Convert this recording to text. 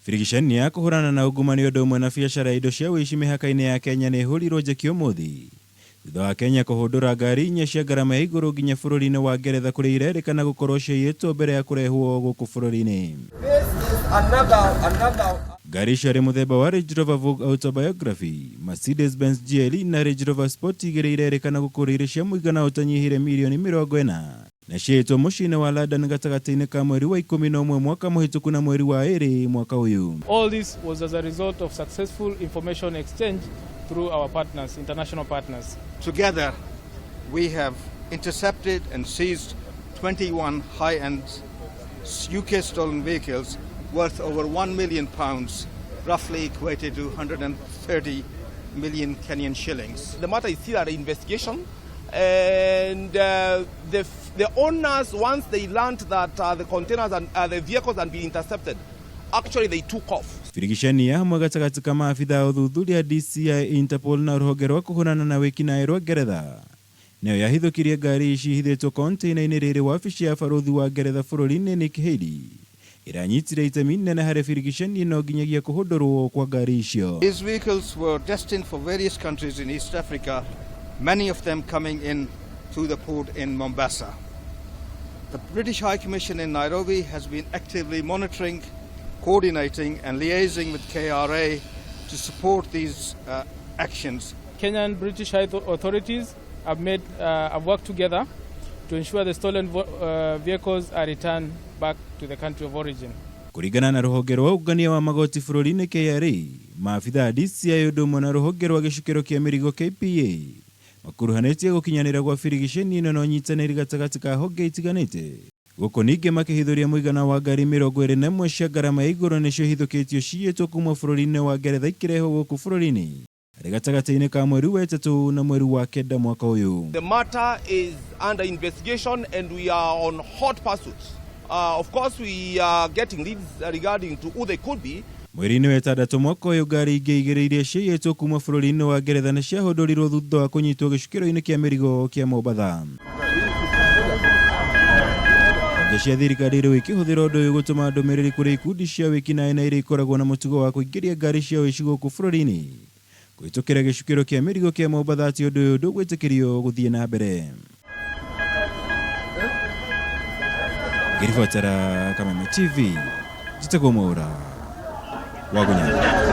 Birigiceni ya kũhũrana na ungumania ũndũ ũmwe na biacara ya indo cia ũici mĩhaka-inĩ ya Kenya nĩ ĩhũrirwo njeki ũmũthĩ thutha wa Kenya kũhũndũra ngari inya cia ngarama ya igũrũ nginya bũrũri-inĩ wa Ngeretha kũrĩa irerĩkana gũkorwo ciaiyĩtwo mbere ya kũrehwo gũkũ bũrũri-inĩ. Ngari icio arĩ mũthemba wa Range Rover Vogue Autobiography, Mercedes-Benz GLE na Range Rover Sport igĩrĩ irerĩkana gũkorwo irĩ cia mũigana ũtanyihĩire mirioni 40 na ciaiyĩtwo mũciĩ-inĩ wa London gatagatĩ-inĩ ka mweri wa 11 mwaka mũhĩtũku na mweri wa ĩrĩ mwaka ũyũ. All this was as a result of successful information exchange through our partners, international partners. Together, we have intercepted and seized 21 high-end UK stolen vehicles worth over £1 million, roughly equated to 130 million Kenyan shillings. The matter is still under investigation, and the owners, once they learned that the containers and the vehicles had been intercepted, actually they took off. Birigiceni ya hamwe gatagatĩ ka maabitha a ũthuthuria DCI, Interpol na rũhonge rwa kũhũrana na wĩkinaĩ rwa Ngeretha nĩyo yahithũkirie ngari ici ihithĩtwo container-inĩ rĩrĩ wabici ya barũthi wa Ngeretha bũrũri-inĩ Nick Hailey ĩranyitire itemi inene harĩ birigiceni ĩno nginyagia kũhũndũrwo kwa ngari icio. These vehicles were destined for various countries in East Africa, many of them coming in through the port in Mombasa. The British High Commission in Nairobi has been actively monitoring, coordinating and liaising with KRA to support these actions. Kenyan British High authorities have worked together to ensure the stolen vehicles are returned back to the country of origin. Kũringana na rũhonge rwa ũngania wa magoti bũrũri-inĩ KRA, maabitha a DCI ũndũ ũmwe na rũhonge rwa gĩcukĩro kĩa mĩrigo KPA makuruhanĩtie gũkinyanĩra gwa birigiceni ĩno na ũnyitanĩri gatagatĩ ka honge itiganĩte. Gũkũ ningĩ makĩhithũria mũigana wa ngari 21 cia ngarama ya igũrũ nĩcio ihithũkĩtio ciyĩtwo kuma bũrũri-inĩ wa Ngeretha ikĩrehwo gũkũ bũrũri-inĩ harĩ gatagatĩ-inĩ ka mweri wa 3 na mweri wa 9 mwaka ũyũ. The matter is under investigation and we are on hot pursuit. Of course, we are getting leads regarding to who they could be. Mweri-inĩ wa 6 mwaka ũyũ ngari ingĩ igĩrĩ iria ciaiyĩtwo kuma bũrũri-inĩ wa Ngeretha nĩ ciahũndũrirwo thutha wa kũnyitwo gĩcukĩro-inĩ kĩa mĩrigo kĩa Mombatha. Honge cia thirikari rĩu ikĩhũthĩra ũndũ ũyũ gũtũma ndũmĩrĩri kũrĩ ikundi cia wĩkinaĩ na iria ikoragwo na mũtugo wa kũingĩria ngari cia ũici gũkũ bũrũri-inĩ kũhĩtũkĩra gĩcukĩro kĩa mĩrigo kĩa Mombatha atĩ ũndũ ũyũ ndũgwĩtĩkĩrio gũthiĩ na mbere. Ngĩribotera Kameme TV, njĩtagwo Mwaũra wa Gũnyanga.